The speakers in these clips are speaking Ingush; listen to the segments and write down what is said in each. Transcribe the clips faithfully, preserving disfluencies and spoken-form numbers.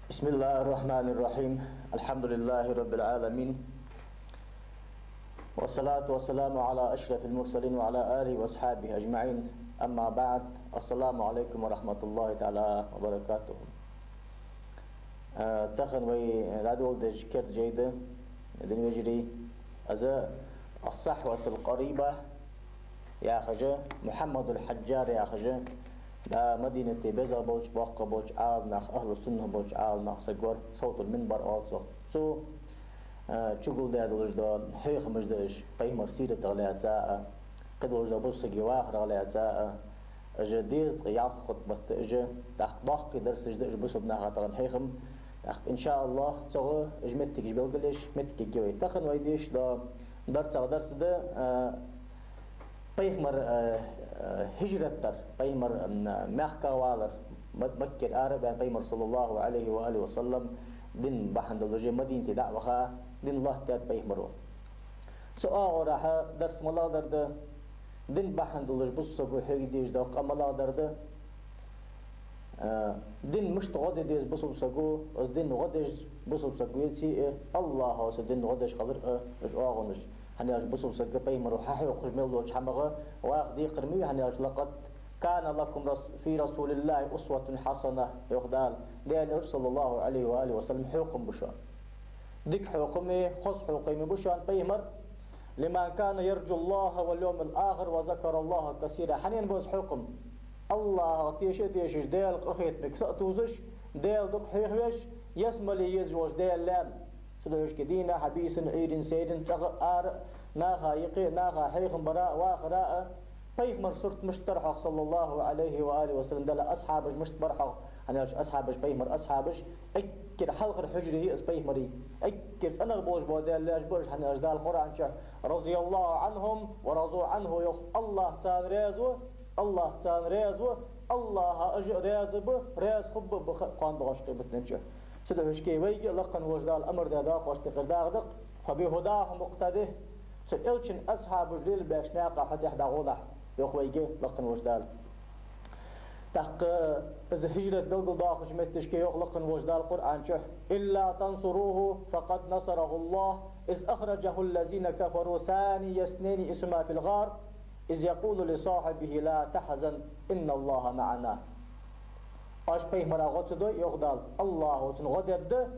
بسم الله الرحمن الرحيم. الحمد لله رب العالمين. والصلاة والسلام على أشرف المرسلين وعلى آله وأصحابه أجمعين. أما بعد. السلام عليكم ورحمة الله تعالى وبركاته. Э, тахан вай дӀадоладеш керда жай да, дин вежарий, из «Ас-Сахьватул Къариба» яхаш, Мухьаммадул Хьаджжар яхаш, да, Мадинате беза болча, боккха болча Ӏаламнах, ахӀлу сунна болча Ӏаламнах саг вар, Савтул Минбар оал цох. Цо, э, чугулдаь долаш да хьехамаш да уж, пайхамара сиратах лаьца а, кхы долаш да бусалба сага вахарах лаьца а, уж дезткъа ялх хутбат да уж, тӀаккха доккхий дарсаш да уж бусалба наха тахан хьехам. ТӀаккха, иншааллахӀ, цох уж моттигаш белгалъеш, моттиг ергья вай. Тахан вай деш дола дарсех дарс да, э, пайхамар, э, э, хӀижрат дар, пайхамар, м, мехках валар, Ма-, Маккера ара а ваьнна, пайхамар, саллаллахӀу Ӏалайхи ва алихи ва саллам, дин бахьан долаш Мадинате дӀа а ваха, дин лоаттадаьд пайхамаро. Цу оагӀорахьа дарс малагӀдар да, дин бахьан долаш бусалба саго хьега дезаш дола къа малагӀдар да, э, дин мишта гӀо де деза бусалба саго, из дин гӀо деш бусалба саг веце а, АллахӀо цу дин гӀо деш хилар а, уж оагӀонаш. ХӀана аьлча бусалба саг пайхамаро хьахьокхаш мел долча хӀамах ваха декхар ма вий, хӀана аьлча: «لقد كان لكم رس-، في رسول الله أسوة حسنة», йоах Дала. Даьла Элча, саллаллахӀу Ӏалайхи ва алихи ва саллам, хьокхам ба шоана. Дика хьокхам а, хоза хьокхам а ба шоана, пайхамар. «لمن كان يرجو الله واليوم الآخر وذكر الله كثيرا». Хьанна ба из хьокхам? АллахӀах теша а тешаш, Даьла къахетамга са а тувсаш, Даьла дукха хьехавеш, ялсмале езаш волча Даьла лаьрна. Цудухьа шке дийнахьа, бийсанна, Ӏуйранна, сайранна, цӀагӀа а, ара а, наха юкъе а, наха хьехам бара а, вахара а, пайхамара сурт мишта дар хьох, саллаллахӀу Ӏалайхи ва алихи ва саллам, Даьла асхьабаш мишта бар хьох, хӀана аьлча асхьабаш, пайхамара асхьабаш, эггара хьалхара хьужаре я из пайхамара, эггара цӀенагӀа болаш бола Даьла лаьш ба уж, хӀана аьлча Дала Къуръан чу: «رضي الله عنهم ورضوا عنه», йоах, АллахӀ царна раьза ва, АллахӀ царна раьза ва, АллахӀа уж а раьза ба, раьза хургба ба ха-, кхоана доагӀача къематдийнахьа. Цудухьа шке вайга а лакха волча Дала амар даь доакъошта юкъера дагӀа да-кх: «فبهداهم اقتده». Цу Элчан асхьабаша лелабаьча наькъа хьо тӀехьа дӀагӀолахь, йоах вайга лакха волча Дала. ТӀаккха из хӀижрат белгалдоахача метте шке йоах лакха волча Дала Къуръан чу: «إلا تنصروه فقد نصره الله إذ أخرجه الذين كفروا ثاني اثنين إذ هما في الغار إذ يقول لصاحبه لا تحزن إن الله معنا». Оаш пайхамара гӀо ца дой, йоах Дала, АллахӀо цунна гӀо дергда.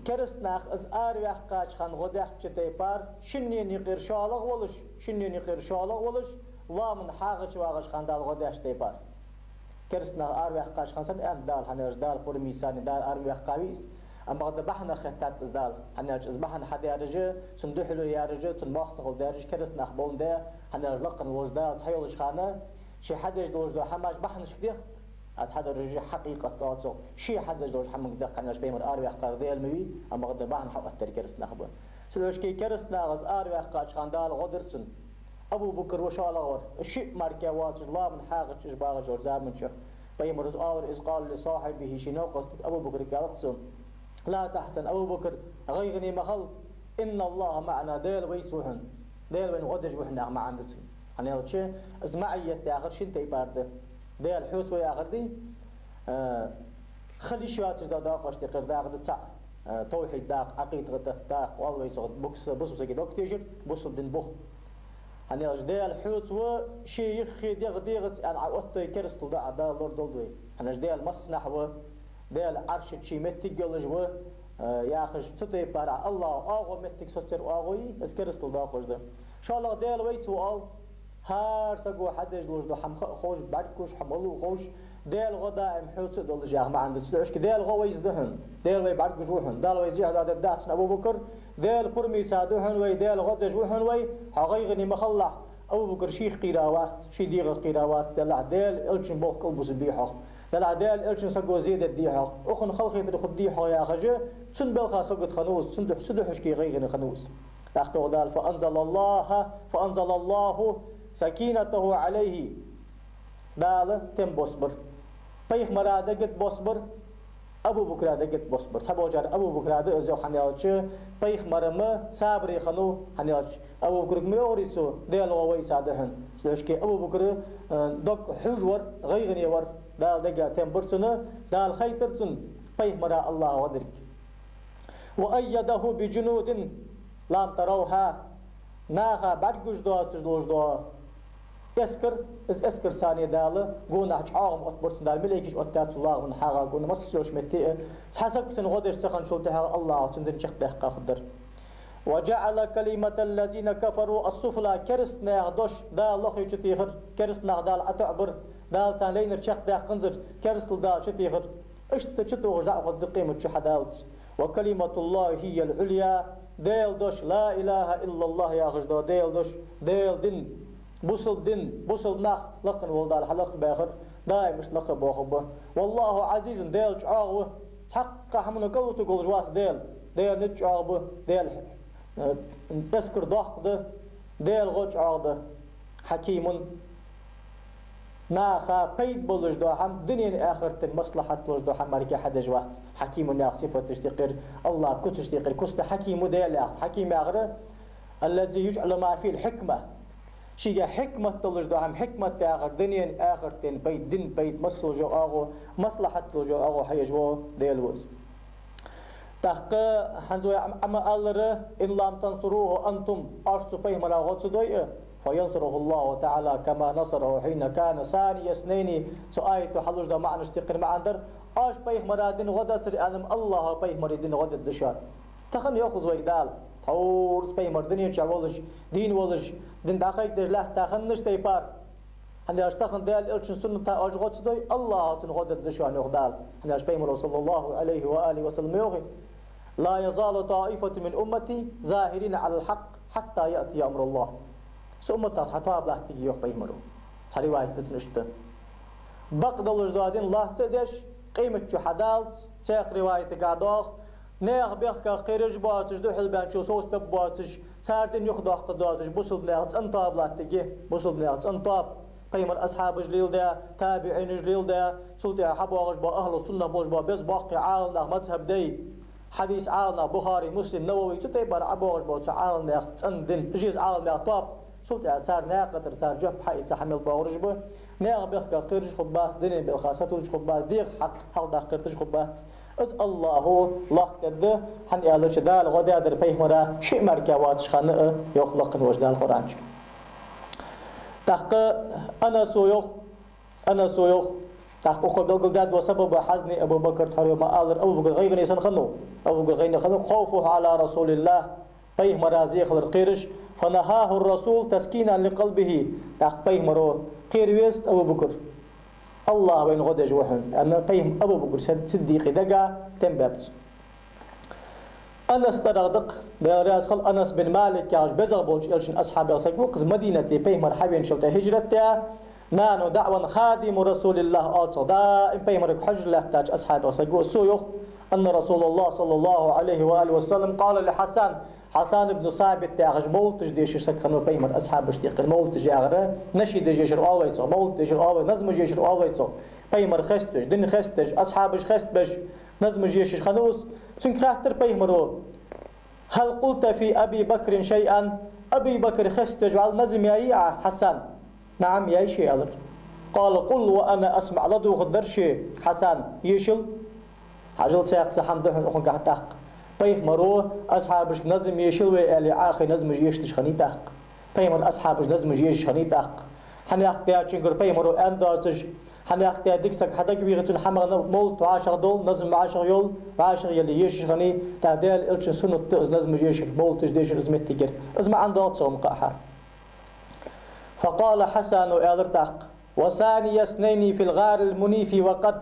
Кераста нах из араваьккхача хана гӀо даьча тайпара, шиннена юкъера шоллагӀа волаш, шиннена юкъера шоллагӀа волаш, лоаман хьагӀача вагӀача хана Дала гӀо даьча тайпара. Кераста нах араваьккхача хана санна аьннад Дала, хӀана аьлча Дала пурмаца, Дала ара ма ваьккхавий из. Амма бакъда бахьанах хеттад из Дала, хӀана аьлча из бахьан хьадаьраш а, цунна духьале яьраш а, цунна моастагӀал даьраш а кераста нах боландаь, хӀана аьлча лакха волча Дала цхьайолча хана, ше хьадеш долаш дола хӀамаш бахьанашка дехк, а цхьадолаш хьакъикъат доацалга, ше хьадеш долча хӀаманга дехк, хӀана аьлча пайхамар араваьккхар Даьла ма вий, амма бакъда бахьан хьаоттадаьр кераста нах ба. Цудухьа шке кераста нах из араваьккхача хана Дала гӀо дир цунна. Абу Бакр ва шоллагӀа вар, шиъ мара воацаш, лоаман хьагӀача уж багӀаш йолча заман чу. Пайхамара из оалар: «إذ قال لصاحبه», ший новкъостага Абу Бакрага аьлар цо: «لا تحزن, Абу Бакр, гӀайгӀане ма хила, إن الله معنا, Даьла вайца ва хьона, Даьла вайна гӀо деш ва хьона», яха маӀан да цун. ХӀана аьлча из маӀийят яхар шин тайпара да. Даьла хьоца ва яхар да, э, хила йиш йоацаш дола доакъошта юкъера дагӀа да цаӀ, э, тавхьид дакъа, Ӏакъида, гӀатат дакъа, оал вай цох, бусалба, бусалба сага дог тешар, бусалба дина бух. ХӀана аьлча Даьла хьоца ва, ше йиххе дегӀ дегӀаца аьнна Ӏа оттадой, керастал да Ӏа, Дала лорадолда вай. ХӀана аьлча Даьла массанахьа ва, Даьла Ӏарша чу ший моттиг йолаш ва, э, яхаш, цу тайпара АллахӀа оагӀув моттиг соцаяр оагӀув я, из керастал доакъош да. ШоллагӀа, Даьла вайца ва оал, хӀара саго хьадеш долаш дола хӀама ха а ховш, бӀаргагуш, хьо малув ховш, Даьла гӀо даим хьоца а долаш, яха маӀан да цун. Цудухьа шке Даьла гӀо вайца да хьона, Даьла вай бӀаргагуш ва хьона, Дала вай зехьа дӀадергдац хьона, Абу Бакр, Даьла пурмаца да хьона вай, Даьла гӀо деш ва хьона вай, хьо гӀайгӀане ма хилалахь. Абу Бакр шийх кхийра вац, ший дегӀах кхийра вац, делахь Даьла Элчан болх кӀалбусаргбий хьох, делахь Даьла Элчан саго зе дергдий хьох, укхунна халахетар хургдий хьох, яхаш, цун балха сагот хиннав из, цудухьа, цудухьа шке гӀайгӀане хиннав из. ТӀаккха йоах Дала: «فأنزل الله، فأنزل الله سكينته عليه». Дала тем боссабир. Пайхамара дег тӀа боссабир, Абу Бакра дег тӀа боссабир. Цхьаболчар Абу Бакра да из, йоах, хӀана аьлча пайхамар-м сабаре хиннав, хӀана аьлча Абу Бакрага ма йоахарий цо: «Даьла гӀо вайца да хьона». Цудухьа шке Абу Бакр, э, дог хьувш вар, гӀайгӀане вар. Дала дега тем бир цунна, Дала хайтар цунна. пайхамара АллахӀа гӀо дерг. وأيده بجنود لم تروها, наха бӀаргагуш доацаш долаш дола эскар, из эскар санна Дала гонахьа чӀоагӀа оттабир цунна, Дала малейкаш оттадаьд цу лагӀман хьагӀа гона, массайолча метте а. Цхьа саг цунна гӀо деш ца хинначул тӀехьагӀа АллахӀа цун дин чакхдаккха хургдар. وجعل كلمة الذين كفروا السفلى, кераста наьха дош Дала лохе чутехар, кераста нах Дала ӀотоӀабир, Дала царна лайнар чакхдаьккханзар, керастал Дала чутехар. Иштта чутохаш дӀа а гӀоргда къематди хьадаллалца. وكلمة الله هي العليا, Даьла дош, لا إله إلا الله яхаш дола Даьла дош, Даьла дин, бусалба дин, бусалба нах лакха вола Дала хьалакхбаьхар, даим иштта лакха боахаргба. والله عزيز, Даьла чӀоагӀа ва, цхьаккха хӀаманна кӀалвутаргволаш вац Даьла, Даьла низ чӀоагӀа ба, Даьла, э, эскар доккха да, Даьла гӀо чӀоагӀа да. حكيم, наха пайда болаш дола хӀама, дунен, ахартен маслахьат долаш дола хӀама мара хьадеш вац. حكيم яха сифаташ тӀехьара, АллахӀа куцаш тӀехьара куц да حكيم, Даьла яхар. حكيم яхар الذي يجعل ما فيه الحكمة. Шийга хьикмат долаш дола хӀама, хьикмат яхар дунен, ахартен пайда, дин пайда, массайолча оагӀо, маслахьат долча оагӀо хьаеш вола Даьла ва из. ТӀаккха хӀанз вай Ӏа ма аллара: إن لم تنصروه أنتم, оаш цу пайхамара гӀо ца дой а, فينصره الله تعالى كما نصره حين كان ثاني اثنين, цу аято хьалуш дола маӀанаш тӀехьара маӀан дар, оаш пайхамара дина гӀо дацар аьнна, АллахӀа пайхамара дина гӀо дергда шоана. Тахан йоах из вайга Дала, тхьовра из пайхамар дунен чу волаш, дийна волаш, дин дӀакхайкадеш лаьтта хиннача тайпара. ХӀана аьлча тахан Даьла элчан суннатах оаш гӀо ца дой, АллахӀа цунна гӀо дергда шоана, йоах Дала. ХӀана аьлча пайхамара, صلى الله عليه وآله وسلم, йоах: لا يزال طائفة من أمتي ظاهرين على الحق حتى يأتي أمر الله. Са умматах цхьа тоаба латтаргья, йоах пайхамара. Цхьа риваят да цун иштта. Бакъ долаш дола дин латта а деш, къематди хьадаллалца, цхьан риваятагахь доагӀа, наьха бехках кхераш боацаш, духьалбаьнначул совцабергбоацаш, цар дин юхадоаккхаргдоацаш, бусалба наьха цӀена тоаба латтаргья, бусалба наьха цӀена тоаба. Пайхамара асхьабаша леладаь, табиӀинаша леладаь, цул тӀехьа хьабоагӀаш бола ахӀлу сунна болаш бола беза боккхий Ӏаламнах, мазхӀаба дай, хьадиса Ӏаламнах, Бухари, Муслим, Навави, цу тайпара хьабоагӀаш бола цу Ӏаламнаьха цӀена дин, из Ӏаламнаьха тоаба. Цул тӀехьа цар наькъа тӀара цар жоп хьаийца хьа мел боагӀараш ба. Наьха бехках кхераш хургбац, дунен балха сатувсаш хургбац, дегӀа хьакъ хьалхадаккха гӀерташ хургбац. Из АллахӀа лоаттадергда, хӀана аьлча Дала гӀо даьдар пайхамара шиъ мара воацача хана а, йоах лакха волча Дала Къуръан чу. ТӀаккха Анаса йоах, Анаса йоах, тӀаккха укхо белгалдаьд ва сабаба хьазни Абу Бакр тхьовра ма аллара, Абу Бакр гӀайгӀане санна хиннав, Абу Бакр гӀайгӀане хиннав, خوفه على رسول الله, пайхамара зе хилар кхераш, فنهاه الرسول تسكينا لقلبه, тӀаккха пайхамара: «Кхера везац, Абу Бакр, АллахӀ вайна гӀо деш ва хьона», — аьнна, пайхам-, Абу Бакр Сид-, Сиддикъа дега тем баьб цо. Анас цӀерагӀа да-кх, Даьла раьза хилва, Анас бин Малик яхаш безагӀа болча элчан асхьабех саг ва-кх из, Мадинате пайхамар хьавеначул тӀехьа хӀижрат даь, нана даӀван خادم رسول الله оал цох, даим пайхамарга хьожаш лаьттача асхьабех саг ва из. Цо йоах: أن رسول الله صلى الله عليه وآله وسلم قال لحسان, Хьасан ибн Сабит яхаш мовлаташ дешаш саг хиннав пайхамара асхьабашта юкъера. Мовлаташ яхар, нашидаш ешар оал вай цох, мовлат дешар оал вай, назмаш ешар оал вай цох. Пайхамар хеставеш, дин хеставеш, асхьабаш хеставеш, назмаш ешаш хиннав из. Цунга хаьттар пайхамара: «هل قلت في أبي بكر شيئا؟» Абу Бакр хеставеш вӀалла назам яьй Ӏа, Хьасан? «نعم, яьй ше», — аьлар. «قال قل وأنا أسمع», ладувгӀаргдар ше, Хьасан, ешал. Хьажал, цхьаькха цхьа хӀама да хьона укхунгахь тӀаккха. Пайхамара асхьабашка назам ешал вай аьле, Ӏа а хой, назмаш ешаш хиннай тӀаккха. Пайхамара асхьабаш назмаш ешаш хиннай тӀаккха. Хьанехк даьчунгара пайхамара аьнна доацаш, хьанехк даь дика саг хьадагавийгӀачун хьамагӀа мовлат вӀашагӀдолаш, назам вӀашагӀйолаш, вӀашагӀъелле ешаш хиннай, тӀаккха Даьла элчан суннат да из назмаш ешар, мовлаташ дешар из моттигера. Из маӀан доагӀа цох ма кхы а хьа. فقال حسان, аьлар тӀаккха: «وثاني اثنين في الغار المنيف وقد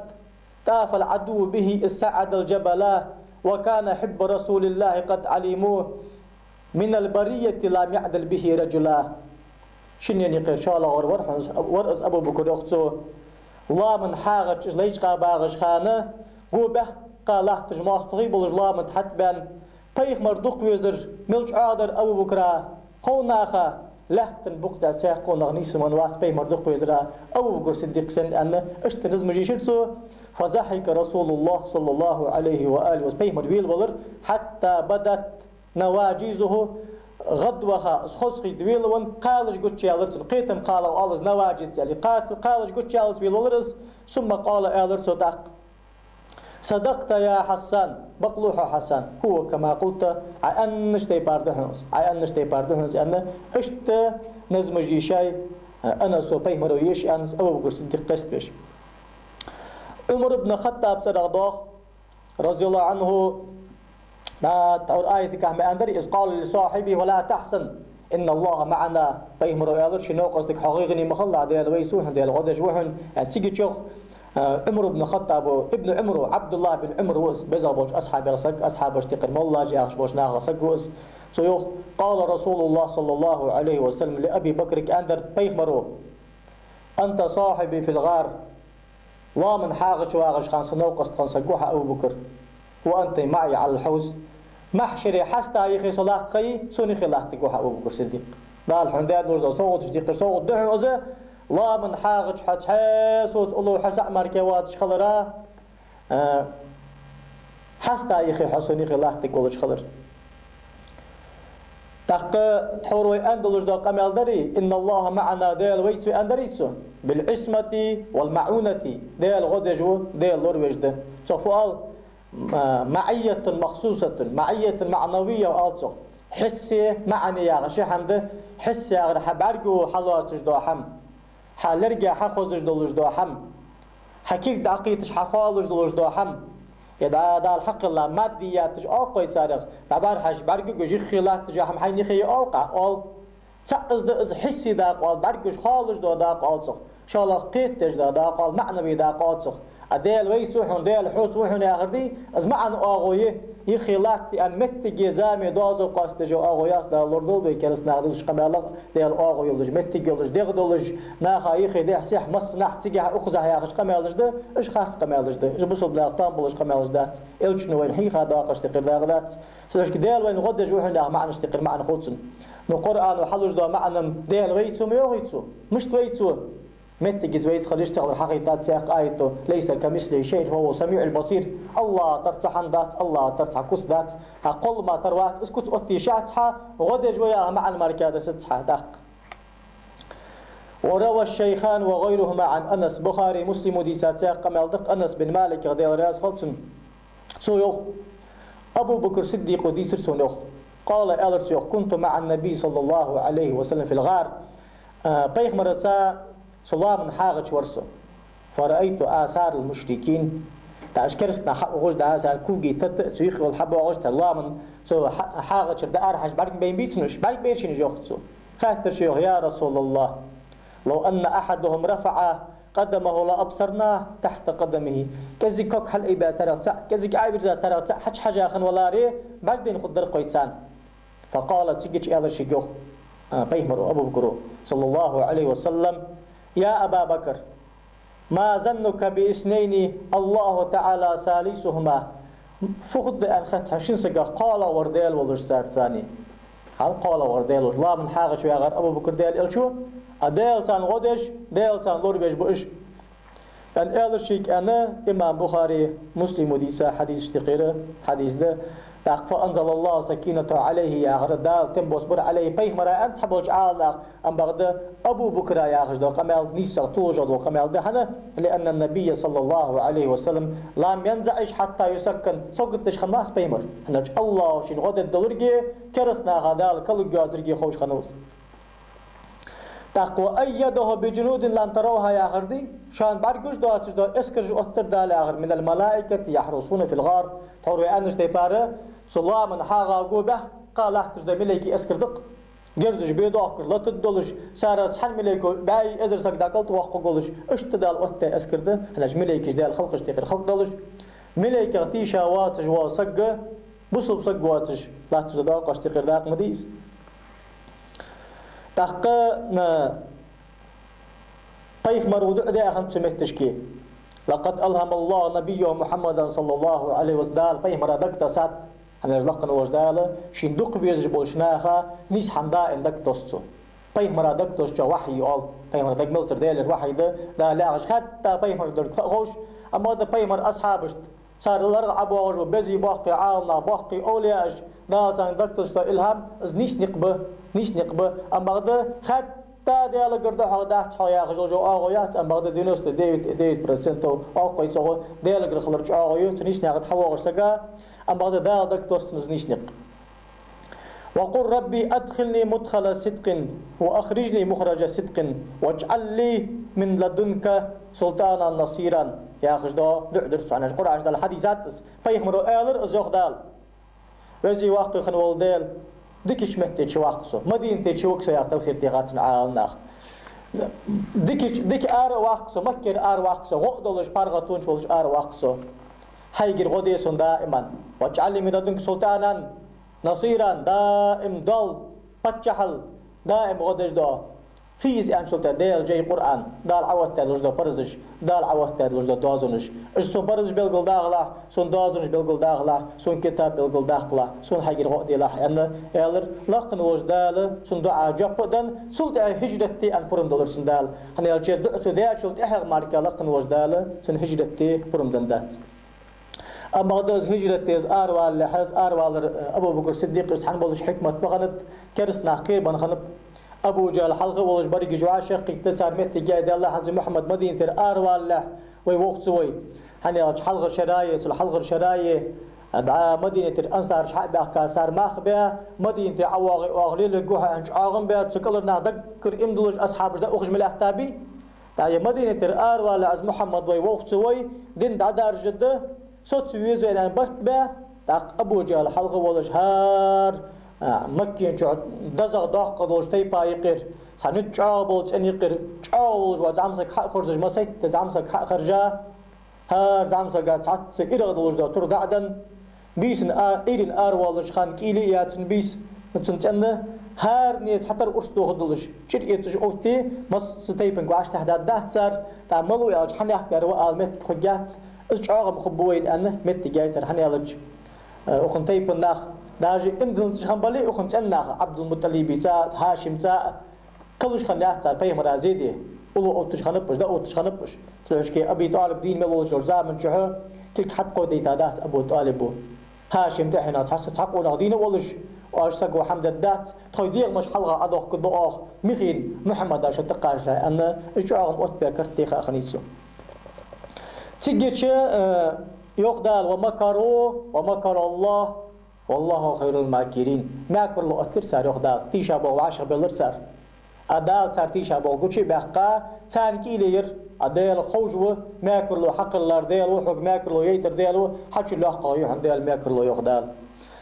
طاف العدو به إذ صعد الجبل وكان حب رسول الله قد علموه من البرية لم يعدل به رجلا». Шинне юкъера шоллагӀвар вар хьона, вар из Абу Бакр, йоах цо. Лоаман хьагӀача, лайчкъа багӀача хана, го баьккха латташ моастагӀий болаш лоаман тӀа хьатӀабаьнна, пайхамар дукха везар мел чӀоагӀдар Абу Бакра, кхо наха, лаьттан букъа тӀа цхьаккха нах нийсвенна вац пайхамар дукха везара, Абу Бакр Сиддикъ санна, аьнна, иштта назмаш ешар цо. فضحك رسول الله صلى الله عليه وآله وسلم, пайхамар велавелар, حتى بدت نواجذه, гӀадваха, хоза хий велавенна, кхалаш гучаяьлар цун, кхетам кхалах оал из, наваджиз аьле, кха-, кхалаш гучаяьлча велавелар из. ثم قال, аьлар цо тӀаккха: صدقت يا حسان, бакълув хьо, Хьасан, هو كما قلت, Ӏа аьннача тайпара да хьона из, Ӏа аьннача тайпара да хьона из, аьнна, иштта назмаш дийшай, Анаса пайхамара йиш аьнна, Абу Бакр Сиддикъ къоаставеш. Ӏумар ибн Хаттаб цӀерагӀа доагӀа, رضي الله عنه, да, тхьовра аятагахь ма аьннадарий: إذ قال لصاحبه ولا تحزن إن الله معنا. Пайхамара аьлар ший новкъостага: хьо гӀайгӀане ма хилалахь, Даьла вайца ва хьона, Даьла гӀо деш ва хьона, аьнна. Цига чу, а, Ӏумар ибн Хаттабо, ибн Ӏумар, Ӏабдуллахь бин Ӏумар ва из, беза болча асхьабех саг, асхьабашта юкъера моллаш яхаш болча нахах саг ва из. Цо йоах: قال رسول الله صلى الله عليه وسلم لأبي بكر, аьннадар пайхамара: أنت صاحبي في الغار. Лоаман хьагӀ чу вагӀача хана са новкъост хинна саг ва хьо, Абу Бакр. وأنت معي على الحوض. Махьшаре хьаста юхе со латта хилча, сона юхе латтаргва хьо, Абу Бакр Сиддикъ. Дала хьона даь долаш дола совгӀаташ диккхар, совгӀат да хьона из, лоаман хьагӀ чу хьо цхьаь соца уллув хьо цхьа мара кевоацаш хилара, а, хьаста юхе хьо сона юхе латтаргволаш хилар. ТӀаккха тхьовра вай аьнна долаш дола къамаьл дарий: إن الله معنا, Даьла вайца ва, аьннадарий цо? بالعصمة والمعونة, Даьла гӀо деш ва, Даьла лоравеш да. Цох фу оал? م-, معية مخصوصة, معية معنوية оал цох. Хьиссе, маӀане яхаш ши хӀама да. Хьиссе яхар хьа бӀаргаго хьалоацаш дола хӀама, хьа лерга хьахозаш долаш дола хӀама, хьа кулг дӀакхийташ хьахоалаш долаш дола хӀама. Е да-, Дала хьакхелла маддияташ оал-кх вай царех, дӀабӀарахьежача бӀаргагуш юхе латташ йола хӀама хьайна юхе я оал-кх, оал. ЦаӀ из да из хьисси дакъа оал, бӀаргагуш хоалаш дола дакъа оал цох. ШоллагӀа, кхетадеш дола дакъа оал, маӀнави дакъа оал цох. А Даьла вайца ва хьона, Даьла хьоца ва хьона яхар дий, из маӀан оагӀув я, юхе латта аьнна моттиге, заме, доазув къоастадеш йола оагӀув яц. Дала лорадолда вай кераста наха дувцача къамаьлах, Даьла оагӀув йолаш, моттиг йолаш, дегӀ долаш, наха юхе, дехьа-сехьа, массанахьа, цигахьа, укхазахьа яхача къамаьлаш да, уж харц къамаьлаш да. Уж бусалба наха там болаш къамаьлаш дац. Элчано вайна хьийха доакъашта юкъера дакъа дац. Цудухьа Даьла вайна гӀо деш ва хьона яха маӀанашта юкъера маӀан хул цун. Но Къуръано хьалуш дола маӀан-м Даьла вайца ва ма йоахий цо? Мишта вайца ва? Моттигеца вайца хила йиш ца хилар хьахьийхад цхьаькха аято: ليس كمثله شيء وهو السميع البصير. АллахӀа тара цхьа хӀама дац, АллахӀа тара цхьа куц дац. ХӀа, кхоллама тара вац, из куц оттаеш яц хьа, гӀо деш ва яха маӀан мара кхы десац хьа даккха. وروى الشيخان وغيرهما عن أنس. Бухари, Муслимо дийца цхьаькха къамаьл да-кх Анас бин Маликах, Даьла раьза хилва цунна. Цо йоах, Абу Бакр Сиддикъо дийцар сона, йоах. قال, аьлар цо, йоах: كنت مع النبي صلى الله عليه وسلم في الغار. А, пайхамарца со лоаман хьагӀ чу вар со. فرأيت آثار المشركين. ТӀаккха уж кераста нах хьа а ухаш, дӀа а цар коги тата а цу юххе йола хьабоагӀаш, тӀаккха лоаман цу хьа-, хьагӀ чура дӀа арахьежача бӀаргабайнабий цунна уж? БӀаргабайра шийна уж, йоах цо. Хаьттар шо, йоах: يا رسول الله، لو أن أحدهم رفع قدمه لأبصرنا تحت قدمه. КӀезига ког хьалъайбаь царех цаӀ, кӀезига Ӏовийрза царех цаӀ хьачухьежа хинна валаре, бӀаргадайна хургдар-кх вай царна. فقال, цига чу аьлар шийга, йоах, а, пайхамаро, Абу Бакро, صلى الله عليه وسلم: يا أبا بكر، ما ظنك باثنين الله تعالى ثالثهما. Фу хургда аьнна хет хьона шин сагах кхоалагӀвар Даьла волаш царца, аьнна. ХӀа, кхоалагӀвар Даьла волаш. Лоаман хьагӀ чу вагӀар Абу Бакр, Даьла Элча ва, а Даьла царна гӀо деш, Даьла царна лоравеш ба уж, аьнна, аьлар шийга, аьнна, имам Бухари, Муслимо дийца хьадисашта юкъера хьадис да. ТӀаккха فأنزل الله سكينته عليه яхар, Дала тем боссабир عليه, пайхамара аьннад цхьаболча Ӏаламнаха, ам бакъда Абу Бакра яхаш дола къамаьл нийсагӀа толаш дола къамаьл да хьона, لأن النبي صلى الله عليه وسلم لم ينزعج حتى يسكن, саготдеш хиннавац пайхамар. ХӀана аьлча АллахӀа шийна гӀо дергдолга, кераста наха Дала кулг йоацарга ховш хиннав из. ТӀаккха وأيده بجنود لم تروها яхар дий, шоана бӀаргагуш доацаш дола эскараш оттар Дала яхар, من الملائكة يحرسون في الغار. Тхьовра вай аьннача тайпара, цу лоаман хьагӀа го баьккха латташ дола малайкий эскар да-кх. Герзаш бе доахкаш, латаргдолаш, царех цхьан малайко бӀаь эзар саг дӀакӀалтӀавоаккхаргволаш, иштта Дала оттадаь эскар да, хӀана аьлча малайкаш Даьла халкъашта юкъера халкъ долаш. Малайкех тийша воацаш вола саг, бусалба саг воацаш, латташ дола доакъашта юкъера дакъа ма дий из. ТӀаккха, а, пайхамаро дуӀа даь хиннад цу метташка: لقد ألهم الله نبيه محمدا صلى الله عليه وسلم. Дала пайхамара дагатессад, хӀана аьлча лакха волча Дала шийна дукха везаш болча наха нийса хӀама даим дагатосс цо. Пайхамара дагатоссачоа вахьи оал, пайхамара дага мел тара Даьлагара вахьи да, Дала яхаш хатта пайхамарагара ха а ховш, амма да пайхамара асхьабашта, цар ларгӀа ӀобоагӀаш бола безий боккхий Ӏаламнах, боккхий овлияаш, Дала царна дагатоссаш дола илхьам, из нийса никъ ба, нийса никъ ба, амма бакъда хатта Да, Даьлагара да хьогӀ, дац хьогӀ яхаш йола оагӀув яц, амма бакъда девяносто девять и девять процентов оалкхой цо гӀо Даьлагара хилар чӀоагӀо я, цу нийсача наькъа тӀа хьавоагӀаш саг, амма бакъда Дала дага тоссац из нийса никъ. «وقل رب أدخلني مدخل صدق وأخرجني مخرج صدق واجعل لي من لدنك سلطانا نصيرا», яхаш дола дуӀа дир цо, хӀана аьлча Къуръан чу дола хьадис да из. Пайхамаро аьлар из, йоах Дала: «Веза-воккха хинна вола Даьла, дикача метте чуваккха со, Мадинате чувига со», яха тафсир деш да цун Ӏаламнаха. Дикача, дика ара а ваккха со, Маккара ара а ваккха со, гӀо а долаш, паргӀатонца волаш ара а ваккха со. Хьайгара гӀо де сона даиман. «واجعل لي من لدنك سلطانا نصيرا», даим дола паччахьал, даим гӀо деш дола. Фу я из аьнначул тӀехьагӀа Даьла жай Къуръан, Дала Ӏооттадаь долаш дола паразаш, Дала Ӏооттадаь долаш дола доазонаш. Уж сона паразаш белгалдаккхалахь, сона доазонаш белгалдаккхалахь, сона китаб белгалдаккхалахь, сона хьайгара гӀо а делахь, аьнна, аьлар. Лакхвенна волча Дала цун дуӀа жоп а денна, цул тӀехьагӀа хӀижрат де аьнна пурам делар цунна Дала. ХӀана аьлча из дуӀа цо даьчул тӀехьагӀа мара лакхвенна волча Дала цунна хӀижрат де пурам денна дац. Амма бакъда из хӀижрат де, из аравалалехь, из аравалар, э, Абу Бакр Сиддикъа из хьабоалаш хьикмат ма хиннад, кераста нах кхерабенна хиннаб. Абу ЖахӀал хьалха волаш берригаш вӀашагӀкхийтта, цар моттиг яьй, Даьла хьанза, Мухьаммад Мадинатера аравалалехь вай вохча ца вой. ХӀана аьлча хьалхарча шера, цул хьалхарча шера, дӀа Мадинатера ансараш хьа а баьхка, цар мах а баь, Мадинате ӀовоагӀе оаха лелавергва хьо аьнна чӀоагӀам баь, цу кӀалхарча наха даггара иман долаш асхьабаш да ухаш ма лаьттабий. ТӀаккха Мадинатера аравалалехь из Мухьаммад вай вохча ца вой, дин дӀадаржаргда, соцаве веза вай аьнна барт баь, тӀаккха Абу ЖахӀал хьалха волаш хӀара, а, Маккан чу дезагӀа доккха долча тайпан юкъера цхьа низ чӀоагӀа бола цӀен юкъера чӀоагӀа волаш вола зӀамсаг хьа а хорзаш, массайтта зӀамсаг хьа а хоржа, хӀара зӀамсага цхьацца ирагӀа долаш дола тур дӀа а денна, бийсан а, Ӏуйрийна аравоалача хана кӀийле а яь цун бийса, цун цӀен, хӀаране цхьатарра урс дохадолаш, чӀир эцаш отте, масса тайпанга вӀаштӀехьдаргдац цар, тӀаккха малав аьлча хьанехк дар ва ала моттиг хургьяц, из чӀоагӀам хургба вайна аьнна моттиг яьй цар, хӀана аьлча, э, укхан тайпан нах, даже иман диллинча хана бале, укхан цӀен нах, Ӏабдул-МутӀалиба цӀа, ХӀашима цӀа, кхелуш хиннаяц цар пайхамара зе де, уллув отташ хиннаб уж, дӀаотташ хиннаб уж. Цудухьа Аби ТӀалиб дийна мел волча заман чухь кулг хьатӀакховдайтадац Абу ТӀалиба. ХӀашим тӀехьенах цхьа, цхьа къонах дийна волаш, оаш саго хӀама дергдац, тхоай дегӀамаш хьалха Ӏодохкаргба оаха, михийна Мухьаммада шо тӀакхачале аьнна, из чӀоагӀам оттабаь керттера хиннай цо. Цигача, э, йоах Дала: «ومكروا ومكر الله والله خير الماكرين». Мекарло оттадир цар, йоах Дала, тийшаболх вӀашагӀбеллар цар. А Дала цар тийшаболх гуча а баьккха, царна кӀийле яр. А Даьла ховш ва, мекарло хьакхеллар Даьла ва, хьога мекарло яйтар Даьла ва, хьачул лоаккхагӀа я хьона Даьла мекарло, йоах Дала.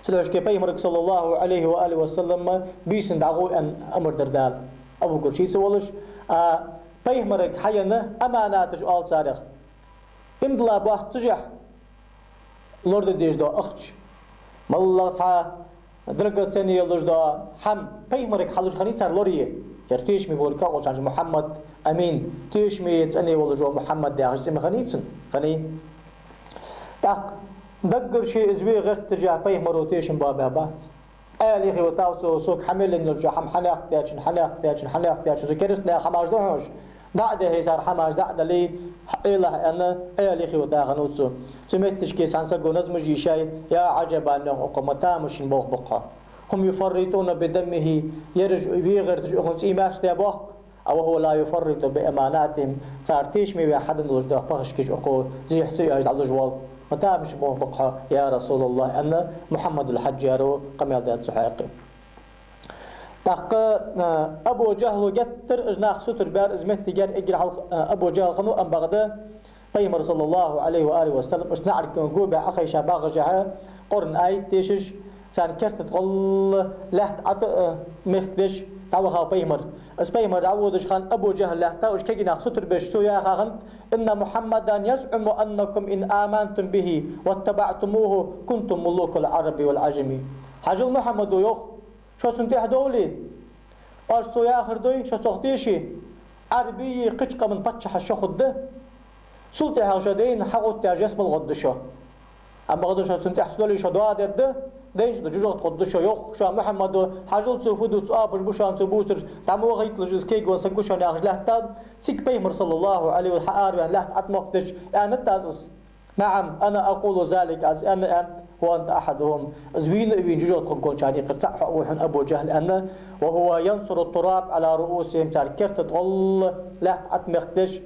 Цудухьа пайхамарга, صلى الله عليه وآله وسلم, бийсан дӀагӀо аьнна амар дир Дала. Абу Бакр шийца волаш, а пайхамарга хьаенна аманаташ оал царех. Иман дилла боаццашехь лораде дезаш дола ахча, моллагӀа цхьа драгоценный йолаш дола хӀама пайхамарга хьалуш хиннай цар лорае. Ер тешаме болга кхоллача Мухьаммад Амин, тешаме, цӀена волаш вола Мухьаммад яхаш цӀи ма хиннай цун, хиннай. ТӀаккха даггара ше из ве гӀерташ пайхамаро тешам боабаь бац. Ӏаьлий хетав цо, сога хьа мел енна йолча хӀама хьанехк даьчун, хьанехк даьчун, хьанехк даьчун, цу кераста наьха хӀамаш да хьона уж. ДӀа а дехье цар хӀамаш, дӀа а дале, Ӏелахь аьнна, Ӏаьлий хеташ хиннав цо. Цу метташка цхьан саго назмаш йийшай, я Ӏажабан, йоах, укхо мата мишин болх ба-кх. «هم يفرطون بدمه», ераш ве гӀерташ укхун цӀий маьрша даь ба-кх. «وهو لا يفرط بأماناتهم», цар тешаме ваь хьаденна долаш дола пахашкаш укхо зехьа ца йоацаш дӀалуш вола. Мата мишин болх ба-кх хьо, я Расулаллахь, аьнна, Мухьаммадул-Хьажжаро къамаьл даьд цу хьакъехьа. ТӀаккха, а, Абу ЖахӀала геттара уж нах сутара баьр, из моттиг яр, эггара хьалха, а, Абу ЖахӀал хиннав, амма бакъда пайхамар, صلى الله عليه وآله وسلم, уж наӀарга гобаь Ӏокхайша багӀашехьа, Къуръан аят дешаш, царна керта тӀа гӀолла лаьтта Ӏота, а, мехкдеш дӀавахав пайхамар. Из пайхамар дӀаводача хана Абу ЖахӀал лаьтта, уж кагий нах сутара беш, цо яьха хиннад: «إن محمدا يزعم أنكم إن آمنتم به واتبعتموه كنتم ملوك العرب والعجم». Хьажал, Мухьаммадо йоах, шо цунна тӀехьа довле, оаш цо яхар дой, шо цох теше, Ӏарбий, кхыча къаман паччахьаш шо хургда. Цул тӀехьагӀа шо дайна хьагӀоттаяь ялсмала гӀоргда шо. Амма бакъда шо цунна тӀехьа ца довле, шо доа дергда, дайнача тӀа жожагӀате гӀоргда шо, йоах. Шоана Мухьаммадо, хьажал, цо фу ду, цу оапаш ба шоана цо бувцараш, дӀа мо гӀайтталаш из кегавенна саг ва шоана яхаш лаьттад. Цига пайхамар, صلى الله عليه وآله وسلم, хьаараваьнна лаьтта Ӏотмохкдеш, аьннад аз из. نعم، أنا أقول ذلك, аз аьнна, аьннад, وأنت أحدهم. Из вийна а вийна жожагӀатен гончарна юкъера цаӀ хьо а ва хьона, Абу ЖахӀл, аьнна, وهو ينثر التراب على رؤوسهم, цар керта тӀа гӀолла лаьтта Ӏотмехкадеш,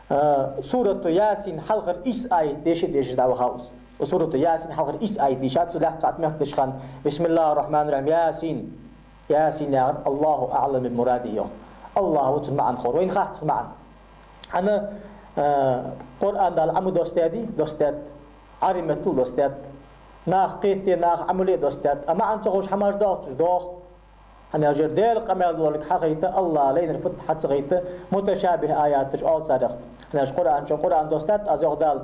а, сурату Ясин хьалхара ийс аят деша а дешаш дӀавахав из. Сурату Ясин хьалхара ийс аят дийшад цо лаьтта Ӏотмехкадеча хана: بسم الله الرحمن الرحيم، يس. Ясин яхар, الله أعلم بمراده йоах. АллахӀ ва цун маӀан ховр, вайна хац цун маӀан. ХӀана, а, Къуръан Дала Ӏомаде доссадаьдий? Доссадаьд. Ӏарбий меттала доссадаьд. Наха кхетаде, наха Ӏомале а доссадаьд. А маӀан ца ховш хӀамаш доагӀа цу чу? ДоагӀа. ХӀана аьлча, Даьла къамаьл долга хьахайта, АллахӀа лайнар фуд хьа ца хайта, муташабихӀ аяташ оал царех. ХӀана аьлча Къуръан чу, Къуръан доссадаьд, аз йоах Дала: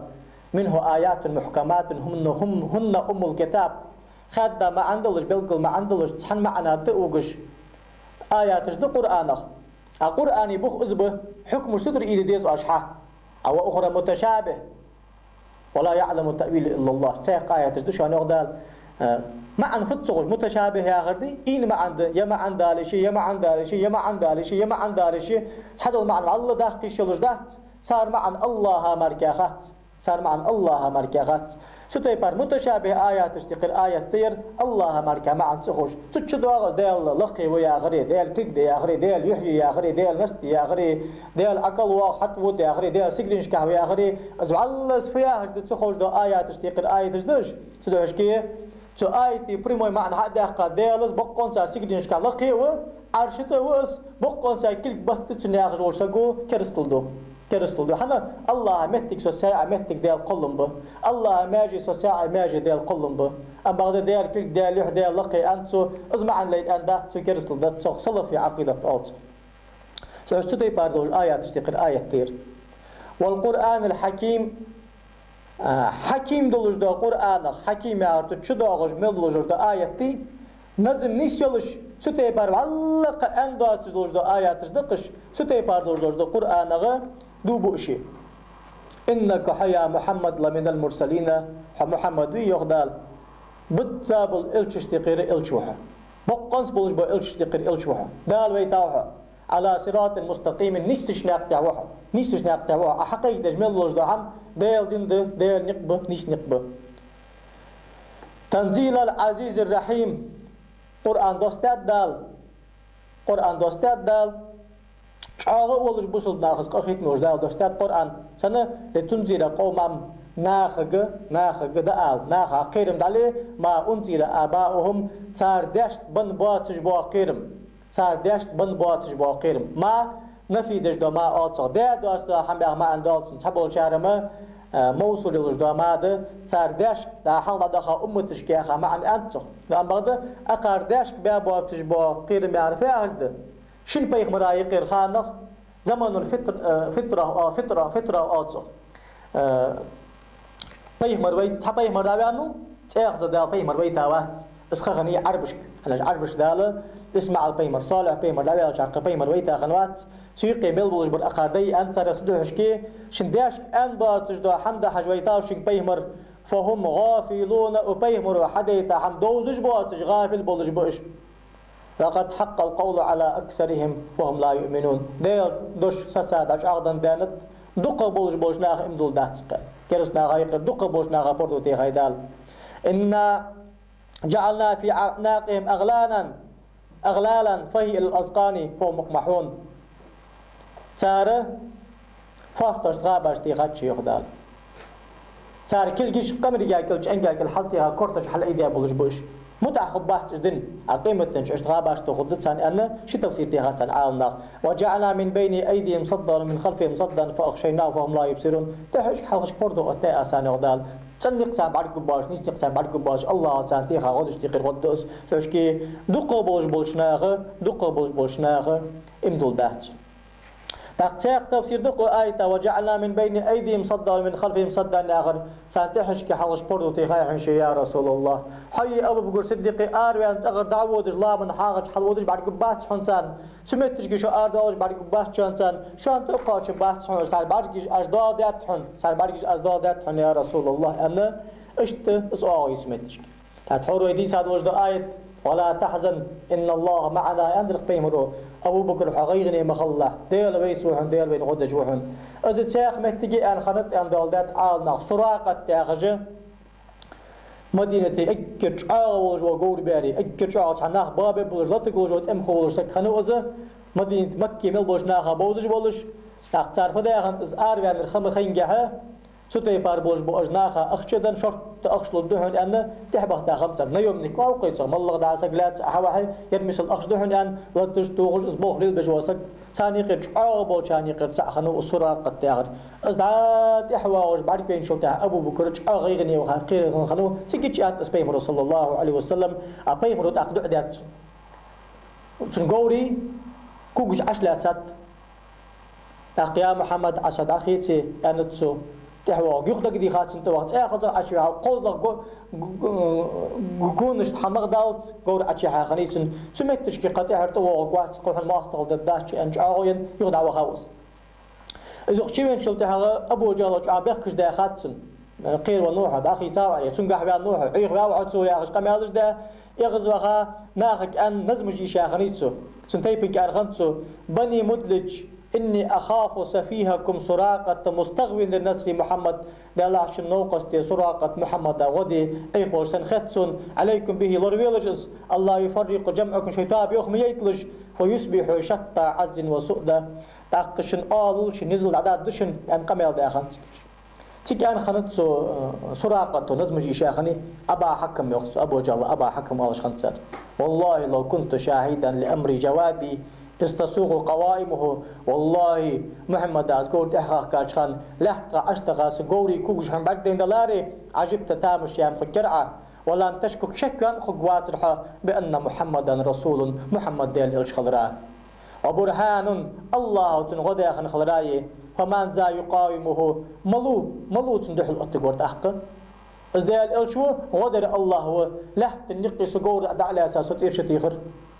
منه آيات محكمات هن، هم، هن أم الكتاب. Хаьдда маӀан долаш, белггала маӀан долаш, цхьан маӀанах тӀа угаш аяташ да Къуръанах. А Къуръана бух из ба, хьукмаш сутара ийда деза оаш хьа. А وأخر متشابهة، ولا يعلم تأويله إلا الله. Цхьаькха аяташ да шоана, йоах Дала, а, маӀан фуд ца ховш, муташабихӀ яхар да, ийна маӀан да, е маӀан далаш я, е маӀан далаш я, е маӀан далаш я, е маӀан далаш я. Цхьадола маӀан вӀалла даккха йиш йолаш дац, цар маӀан АллахӀа мара кхы хац. Цар маӀан АллахӀа мара кхы хац. Цу тайпара муташабихӀ аяташта юкъера аят да ер, АллахӀа мара кхы маӀан ца ховш. Цу чу доагӀа Даьла лакхе ва яхари, Даьла кулг да яхари, Даьла юхье яхари, Даьла наста яхари, Даьла ӀокӀал воагӀа, хьатӀавода яхари, Даьла сигаленашка ва яхари, из вӀалла из фу яхилга да ца ховш дола аяташта юкъера аяташ да уж. Цудухьа шке цу аята прямой маӀан хьа а даьккха, Даьла из боккъонца сигаленашка лакхе а ва, Ӏарша тӀа а ва из, боккъонца кулг баттадац цунна яхаш волча саго керастал ду. Керастал ду. ХӀана? АллахӀа моттиг соцаяьча моттиг Даьла кхоллам ба. АллахӀа маьже соцаяьча маьже Даьла кхоллам ба. Амма бакъда Даьла кулг, Даьла юхь, Даьла лакхе аьнна цо, из маӀан лайна аьнна дац цо, керастал дац цох, салафий Ӏакъидат оал цох. Цу, цу тайпара долаш аяташта юкъера аят да ер. والقرآن الحكيم, а, хьаким долаш дола Къуръанах, хьаким яхар цу чу доагӀаш мел долаш дола аят да, назм нийса йолаш, цу тайпара вӀалла кхы аьнна доацаш долаш дола аяташ да-кх уж, цу тайпара долаш долаш дола Къуръанах дув буаш я. إنك хьо, يا محمد، لمن المرسلين, хьо Мухьаммад вий, йоах Дала, бизза бола элчашта юкъера элча ва хьо. Боккъонца болаш бола элчашта юкъера элча ва хьо. Дала вайтав хьо. على صراط مستقيم, нийсача наькъа тӀа ва хьо. Нийсача наькъа тӀа ва хьо. Ӏа хьакхайкадеш мел долаш дола хӀама Даьла дин да, Даьла никъ ба, нийса никъ ба. تنزيل العزيز الرحيم. Къуръан доссадаьд Дала. Къуръан доссадаьд Дала. ЧӀоагӀа а волаш бусалба нахаца къахетаме волаш Дала доссадаьд Къуръан. Цхьана لتنذر قوما, нахага, нахага дӀаала, наха кхерам дӀале, ما أنذر آباؤهم, цар даьшта бенна боацаш бола кхерам. Цар даьшта бенна боацаш бола кхерам. ما нафи деш дола ما оал цох. Даь доаца дола хӀама яха маӀан доал цун. Цхьаболчар-м, а, мовсул йолаш дола ما да, цар даьшка, дӀа хьалха дӀадаха умматашка яха маӀан аьннад цох. Амма бакъда, акхар даьшка баь боацаш бола кхерам яхар фу яхилга да? Шин пайхамара юкъера ханах, زمن الفتر-, э, فترة, э, فترة, فترة оал цох. Э, пайхамар вай-, цхьа пайхамар дӀаваьннав, цӀаьхха Дала пайхамар вайта вац. Из ха хиннай Ӏарбашка. ХӀана аьлча Ӏарбашка Дала ИсмаӀал пайхамар, Салихь пайхамар дӀаваьлча хана пайхамар вайта хиннавац. Цу юкъе мел болаш бар акхар дай аьннад цар, цудухьа шке шун даьшка аьнна доацаш дола хӀама да хьажа вайтав шуга пайхамар. فهم غافلون, укх пайхамаро хьадайта хӀама довзаш боацаш, гӀафил болаш ба уж. لقد حق القول على أكثرهم فهم لا يؤمنون. Даьла дош сацар дӀачӀоагӀденна даьннад, дукхагӀа болаш болча наха иман дуллаш дац-кх. Кераста наха юкъера дукхагӀа болча наха пордув техай Дала. إنا جعلنا في أعناقهم أغلالا، أغلالا فهي إلى الأذقان فهم مقمحون. Цар фоартошта гӀабаш техад шоана, йоах Дала. Цар кулгаш къамарга кӀал, чӀенга кӀал хьалтеха, корточ хьалайдаь болаш ба уж. МутӀахьа хургбац уж дина, а къематдийнахьа иштта гӀабаш тохаргда царна, аьнна, ши тафсир техад царна Ӏаламнаха. وجعلنا من بين أيديهم سدا ومن خلفهم سدا فأغشيناهم فهم لا يبصرون. ТӀехьашка, хьалхашка пордув оттадаь аз царна, йоах Дала. ЦӀена никъ царна бӀаргагургбоацаш, нийса никъ царна бӀаргагургбоацаш, АллахӀа царна теха гӀо деш тӀехьара гӀо да из. Цу шке дукхагӀа болаш болча наха, дукхагӀа болаш болча наха иман дуллаш дац. ТӀаккха цхьаькха тафсир да-кх укх аята: وجعلنا من بين أيديهم سدا ومن خلفهم سدا яхар. Царна тӀехьашка, хьалхашка пордув техай хьона шоана, я РасулаллахӀ. Хьо е Абу Бакр Сиддикъ араваьнна цӀагӀара дӀаводаш, ламанна хьагӀача хьалводаш бӀаргагургбац хьона царна. Цу моттиге шо арадоалаш бӀаргагургбац шоана царна. Шоана тӀакхоачаргбац хьона, цар бӀаргаш аз доаладаьд хьона, цар бӀаргаш аз доаладаьд хьона, я РасулаллахӀ, аьнна, иштта из оагӀув я цу моттиге. ТӀаккха тхьовра вай дийцад долаш дола аят: «ولا تحزن إن الله معنا», аьннадар-кх пайхамаро: Абу Бакр, хьо гӀайгӀане ма хилалахь, Даьла вайца ва хьона, Даьла вайна гӀо деш ва хьона. Из цхьа моттиг я аьнна хиннад, аьнна доаладаьд Ӏаламнаха. Суракъат яхаш Мадинате эггара чӀоагӀа волаш вола говрбаьри, эггара чӀоагӀа цхьа нах бабе болаш, латаргволаш вола, тӀемахо волаш саг хиннав из. Мадинате, Макке мел болча наха бовзаш волаш, тӀаккха цар фу даь хиннад, из араваьннар ха ма хайнге, цу тайпара болаш бола нах ахча а денна, шортта ахча лургда хьона аьнна, тӀехьабахийта хиннаб цар. Наёмник оал-кх вай цох, моллагӀа дӀа саг лаьца хьавахе, ер мисал ахча да хьона аьнна, латаш, тохаш, из болх лелабеш вола саг. Царна юкъера чӀоагӀа болчарна юкъера цаӀ хиннав из Суракъат яхар. Из дӀа тӀехьавоагӀаш бӀаргавайначул тӀехьагӀа Абу Бакр чӀоагӀа гӀайгӀане ваха кхераргхиннав. Цига чу аьннад из пайхамаро, صلى الله عليه وسلم, а пайхамаро тӀаккха дуӀа даьд цунна. Цун говрий кугаш Ӏочулаьцад. ТӀаккха: «Я Мухьаммад, Ӏа со дӀахеце», — аьннад цо. ТӀехьавоагӀа, юха дагадехад цунна тӀаваха, цӀаькха а Ӏочувахав, кхозлагӀа го-, го-, го-, гонашта хьа магӀадаллалца говр Ӏочухьа хиннай цун. Цу метташка кхы тӀехьара тӀавоагӀаргвац, кхы хьона моастагӀал дергдац аьнна, чӀоагӀо енна, юха дӀавахав из. Из юха чувеначул тӀехьагӀа Абу ДжахӀла чӀоагӀа бехкаш даьхад цунна. Кхеравеннав хьо, дӀахийцав Ӏа, е цунгахьа ваьннав хьо, Ӏехаваьв хьо цо, яхаш къамаьлаш даь, эгӀазваха, нахага аьнна назмаш ийша хиннай цо. Цун тайпанга аьнна хиннад цо: «بني مدلج، إني أخاف سفيهكم سراقة مستغو لنصر محمد». Даьллахь, шун новкъосте Суракъат Мухьаммада гӀо де Ӏехавеш санна хет сона, «عليكم به», лоравелаш из, «ألا يفرق جمعكم», шоай тоаба йохаме ма яйталаш, «فيصبحوا شتى عز وسؤدد». ТӀаккха шун оалал, шун низал дӀадаргда шун, аьнна къамаьл даь хиннад цига. Цига аьнна хиннад цо, э, Суракъато назмаш ийша хиннай, Аба Хьакам йоах цо, Абу ДжахӀла Аба Хьакам оалаш хиннад цар. «والله لو كنت شاهدا لأمر جوادي إذ تسوق قوائمه». ВаллахӀи, Мухьаммада аз говр тӀехьахьекхача хана, лаьттагӀа Ӏочутаха са говрий кугаш хьона бӀаргадайна даларе, «عجبت», тамаш яь ма хургьяр Ӏа, «ولم تشكك», шекваьнна а хургвацар хьо, «بأن محمدا رسول», Мухьаммад Даьла элча хилара. «وبرهان», АллахӀа цунна гӀо даь хинна хилара, «فمن ذا يقاومه», малув, малув цунна духьал оттаргвар тӀаккха? Из Даьла элча ва, гӀо дар АллахӀ ва, лаьттан юкъе са говр дӀа а лаьца, со тӀера шу техар,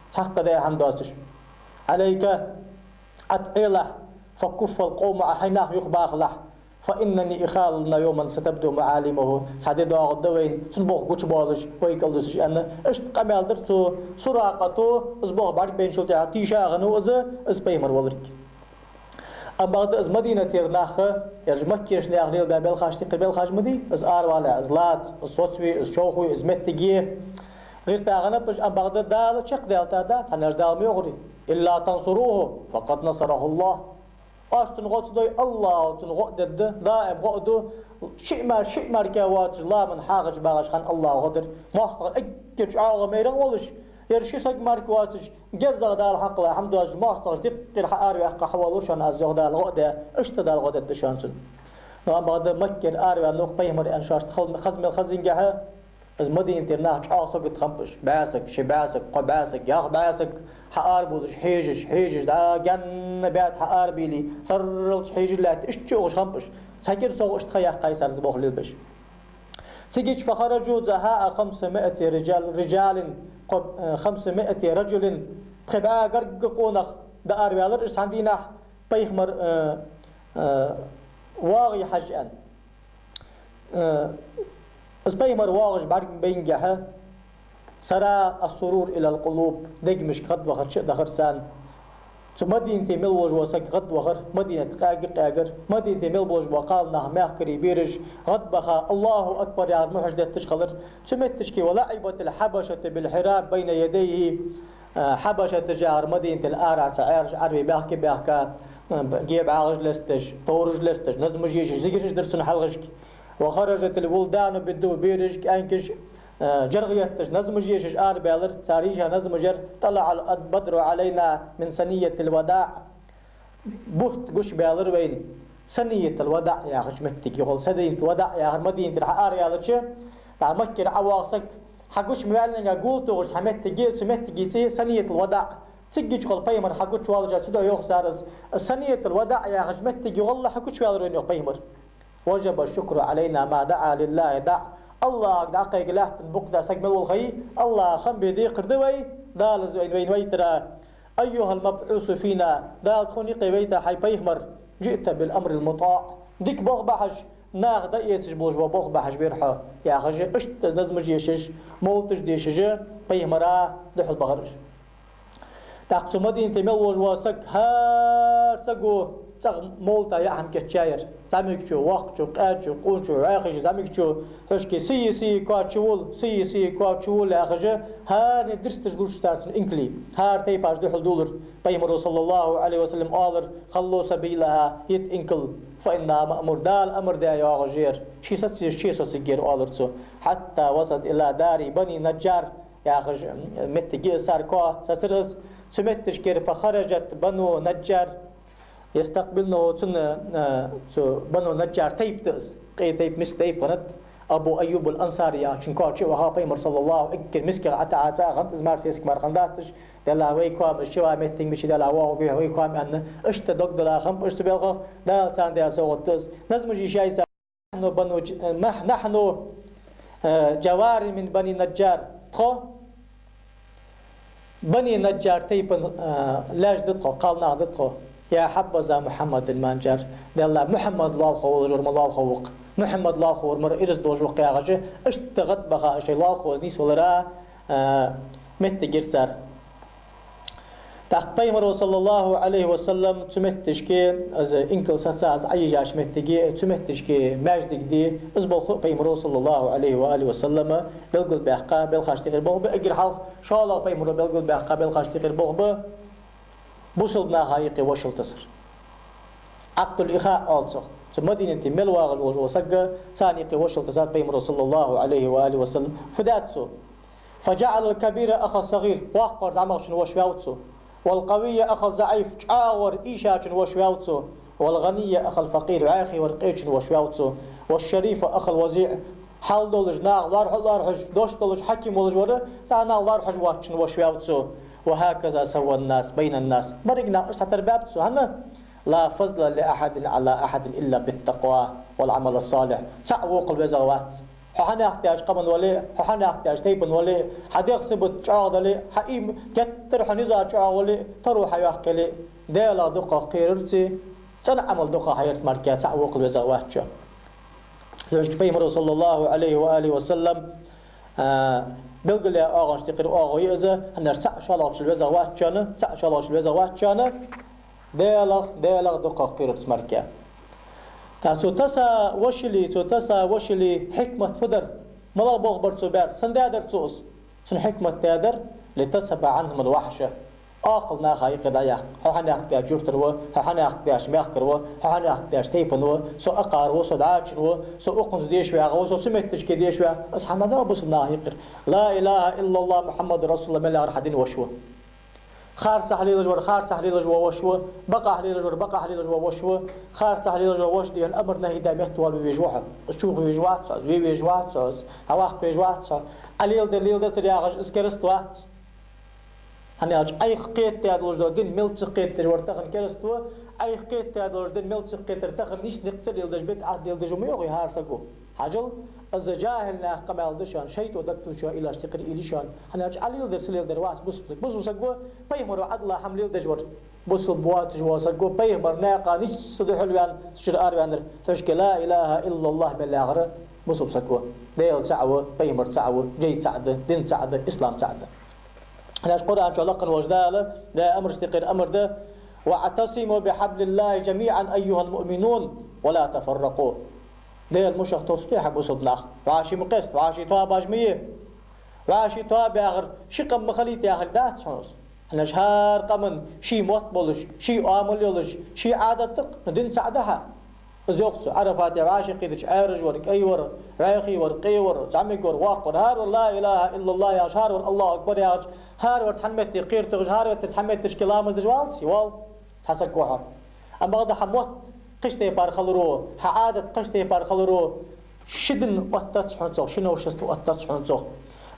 цхьаккха даь хӀама доацаш. «عليك», Ӏа тӀа Ӏелахь, «فكف القوم», Ӏа хьай нах юхабахалахь, «فإنني أخاف لنا يوما ستبدو معالمه», цхьа ди доагӀаргда вайна, цун болх гучабоалаш, вай кӀалдусаш, аьнна, иштта къамаьл даьд цо Суракъато, из болх бӀаргабайначул тӀехьагӀа тийша хиннав из, из пайхамар валарга. Амма бакъда из Мадинатера нах, ераш Маккерча наха лелабаь белхаш, тикхир белхаш ма дий, из аравалале, из лаца, из соцаве, из човхаве, из моттиге гӀерта хиннаб уж, амма бакъда Дала чакхдаьлийтад, цхьанне а Дала ма йоахарий: «إلا تنصروه فقد نصره الله». Оаш цунна гӀо ца дой, АллахӀа цунна гӀо дергда, даим гӀо ду. Шиъ мар-, шиъ мара воацаш, ламанна хьагӀаш багӀаш хинна АллахӀа гӀо дар. МоастагӀа эггара чӀоагӀа майрагӀа волаш, ер ши саг мара воацаш, герзагӀа Дала хьакхелла хӀама доацаш, моастагӀаш диккхира хьаараваьккха хьавоалавар шоана аз, йоах Дала, гӀо а даь, иштта Дала гӀо дергда шоана цунна. Но амма бакъда Маккера араваьннав-кх пайхамар аьнна шоашта хала-, хаза мел хазингехьа, из Мадинатера нах чӀоагӀа сагота хиннаб уж. БӀаь саг, ши бӀаь саг, кхо бӀаь саг, ялх бӀаь саг хьаара болаш, хьежаш, хьежаш, дӀа гаьна баьтта хьаарабийле, сарралца хьежаш лаьтта, иштта чуухаш хиннаб уж. Цхьа кӀира совгӀа иштта ха яьккхай цар из болх лелабеш. Цига чу: «فخرجوا زهاء خمسمائة رجال، رجال», кхо-, э, «خمسمائة رجل», пхи бӀаь гаргга къонах дӀаараваьлар уж цхьан дийнахьа, пайхамар, э, э, воагӀий хьажа аьнна. Э, из пайхамар воагӀаш бӀаргабайнгехьа, «سرى السرور إلى القلوب», дегашка гӀадвахар чу а дахар царна. Цу Мадинате мел волаш вола саг гӀадвахар, Мадинат къаьга а къаьгар, Мадинате мел болаш бола кхалнах, мехкарий, бераш гӀадбаха, «الله أكبر» яхар мухьаш детташ хилар. Цу метташка: «ولعبت الحبشة بالحراب بين يديه». Э, хьабашаташ яхар Мадинател арахьа цхьа Ӏаьржа Ӏарбий баьхка-баьхка, э, гебӀагӀаш лесташ, товраш лесташ, назмаш ешаш, зигараш дир цун хьалхашка. «وخرجت الولدان بالدبر», бераш, кӀаьнкаш, э, жиргӀа етташ, назмаш ешаш арабаьлар, цар йийша назмаш яр: «طلع البدر علينا من ثنية الوداع». Бутт гучабаьлар вайна Саниятул-ВадаӀ яхача моттиге гӀолла. Саниятул-ВадаӀ яхар Мадинатера хьаараваьлча, тӀаккха Маккера ӀовоагӀа саг, хьагучаваьннарга гултохаш цхьа моттиг я, цу моттиге цӀи я Саниятул-ВадаӀ. Цигга чухула пайхамар хьагучавоалача, цудухьа йоах цар из, Саниятул-ВадаӀ яхача моттиге гӀолла хьагучаваьлар вайна, йоах пайхамар. «وجب الشكر علينا ما دعا لله داع». АллахӀага дӀакхайка лаьттан букъ да саг мел волхе, АллахӀа хам бе декхар да вай, Дала из вайна, вайна вайтар. «أيها المبعوث فينا», Дала тхона юкъе вайта хьай пайхамар, «جئت بالأمر المطاع», дика болх бахьаш, наха дӀаэцаш болаш бола болх бахьаш вар хьо, яхаш, иштта назмаш ешаш, мовлаташ дешаш, пайхамара духьал бахар уж. ТӀаккха цу Мадинате мел волаш вола саг, хӀара саго цӀагӀа мовлата яа хӀама кийчъяьяр. ЗӀамигачо, воккхачо, къаьчо, къоначо, вӀаьхийчо, зӀамигачо, хьожаш: «Сий, сий, коа чу вул, сий, сий, коа чу вул», яхаш, хӀаране дирсташ луш цар цун инкалий. ХӀара тайпаш духьал дулар. Пайхамаро, صلى الله عليه وسلم, оалар: «خلوا سبيلها», йита инкал, «فإنها مأمورة», Дала амар даь йоагӀаш я ер. Ше сацаеш, ше соцаргьяр, оалар цо. «حتى وصلت إلى دار بني النجار», яхаш, моттиг я из, цар коа сацар из. Цу моттигашкара: «فخرجت بنو النجار يستقبلونه», цунна, э, цу Бану Наджар тайпа да из, къе тайпа, миска тайпа хиннад. Абу Айюб аль-Ансари яхачун коа чу а ваха, пайхамар, صلى الله, эггара мискагӀа ӀотаӀа цаӀ хиннад из, мар сесаг мара хиннадац уж. «Делахь вай коа ма из чу ваха моттиг мича, делахь воагӀаргвий вай коа», аьнна, иштта дог дала хиннаб уж цу балхах. Дала царна даь совгӀат да из. Назмаш ешай са «نحن بنو ج-، نح-، نحن، э, جوار من بني النجار». Тхо Бани Наджар тайпан, э, лаьш да тхо, кхалнах да тхо. «يا حبذا محمد المنجار». Делахь, Мухьаммад лоалахо волаш вар ма лоалахо ва-кх. Мухьаммад лоалахо вар мара ираз долаш ва-кх, яхаш, иштта гӀадбаха шоай лоалахо нийсвалара, э, моттиг яр цар. ТӀаккха пайхамаро, صلى الله عليه وسلم, цу моттигашка, из инкал саца, из Ӏоежача моттиге, цу моттигашка маьждиг де, из болх пайхамаро, صلى الله عليه وآله وسلم, белгалбаьккха, белхаш тӀехьара болх ба. Эггара хьалха шоллагӀа пайхамаро белгалбаьккха белхаш тӀехьара болх ба бусалба наха юкъе вошал тасар. Ӏакъдул-ихаъ оал цох. Цу Мадинате мел вагӀаш волаш вола саг, царна юкъе вошал тасад пайхамаро, صلى الله عليه وآله وسلم. Фу даьд цо? «فجعل الكبير أخا الصغير», воккхавар зӀамагӀчун воша ваьв цо. «والقوي أخا الضعيف», чӀоагӀавар ийшачун воша ваьв цо. «والغني أخا الفقير», вӀаьхий вар къечун воша ваьв цо. «والشريف أخا الوضيع», хьал долаш, наха лоархӀа а лоархӀаш, дош долаш, хьаким волаш вар, наха лоархӀаш воацачун воша ваьв цо. «وهكذا سوى الناس بين الناس». Берригаш нах иштта хьатарбаьб цо. ХӀана? «لا فضل لأحد على أحد إلا بالتقوى والعمل الصالح». ЦаӀ вокхал везагӀа вац. Хьо хьанехк даьча къаман вале а, хьо хьанехк даьча тайпан вале а, хьа дегӀа сибат чӀоагӀа дале а, хьа им-, геттара хьа низа чӀоагӀа вале а, таро хьайоаккхе яле а, Даьлах дукхагӀа кхерарца, цӀена Ӏамал дукхагӀа хьаярца мара цаӀ вокхал везагӀа вац хьо. Цудухьа пайхамаро, صلى الله عليه وآله وسلم, а, белгалъяь оагӀонаш тӀехьара оагӀув я из, хӀана аьлча цаӀ шоллагӀчул везагӀа вац хьона, цаӀ шоллагӀчул везагӀа вац хьона, Даьлах, Даьлах дукхагӀа кхерарца мара. ТӀаккха цо тесса вошалий, цо тесса вошалий хьикмат фу дар? МалагӀа болх бар цо баьр? Сенна даьдар цо из? Цун хьикмат даьдар: «لتذهب عنهم الوحشة». Акхал наха юкъера дӀаяккха. Хьо хьанехк даьча юртара ва, хьо хьанехк даьча мехкара ва, хьо хьанехк даьча тайпан ва, со акхар ва, со дӀачун ва, со укхунца деша ваьгӀа ва, со цу моттигашка деша ваьгӀа. Из хӀама дӀадоагӀа бусалба наха юкъера. «لا إله إلا الله محمد رسول الله» мел яхар хьа дина воша ва. Харцахьа лелаш вар, харцахьа лелаш вола воша ва, бакъахьа лелаш вар, бакъахьа лелаш вола воша ва. Харцахьа лелаш вола воша дийна амар-нахьи даь метта вала ве везаш ва хьо. Из чу ве везаш вац хьо, из ве везаш вац хьо, из хьаваккха везаш вац хьо. Ӏа леладер леладацар яхаш, из кераста вац. ХӀана аьлча Ӏайха кхетадаь долаш дола дин мел ца кхетадеш вар тахан кераста ва, Ӏайха кхетадаь долаш дола дин мел ца кхетадер тахан нийса никъ ца леладеш, бидӀат леладеш ва ма йоах хӀара саго. Хьажал, из жахӀил наьха къамаьл да шоана, шайтӀо дагадоагӀаш йола уйлаш тӀехьара уйла я шоана. ХӀана аьлча Ӏа леладер ца леладер вац бусалба саг. Бусалба саг ва, пайхамаро Ӏадала хӀама леладеш вар. Бусалба воацаш вола саг ва, пайхамара наькъа нийсса духьал ваьнна, цу чура араваьннар. Цу чура «لا إله إلا الله» мел яхар бусалба саг ва. Даьла цаӀ ва, пайхамар цаӀ ва, жай цаӀ да, дин цаӀ да, ислам цаӀ да. ХӀана аьлча Къуръан чу лакха волча Дала даь амарашта юкъера амар да: «واعتصموا بحبل الله جميعا أيها المؤمنون ولا تفرقوا». Даьла мушах тосале, хӀай бусалба нах. ВӀаший ма къеста, вӀаший тоабаш ма е. ВӀаший тоаба яхар ши къам ма хилийта яхилга дац хьона из. ХӀана аьлча хӀара къаман ший мотт болаш, ший оамал йолаш, ший Ӏадат да-кх, но дин цаӀ да хьа. Из йоах цо, Ӏарафате вӀашагӀкхийтача Ӏаьржа вар, кӀай вар, вӀаьхий вар, къе вар, зӀамига вар, воккха вар, хӀара вар «لا إله إلا الله» яхаш, хӀара вар «الله أكبر» яхаш, хӀара вар цхьан метте кхера тохаш, хӀара вар цхьан метте ламаз деш валац, вал, цхьа саг ва хьо. Амма бакъда хьа мотт кхыча тайпара хиларо, хьа Ӏадат кхыча тайпара хиларо, ши дин оттадац хьона цох, ши новшество оттадац хьона цох.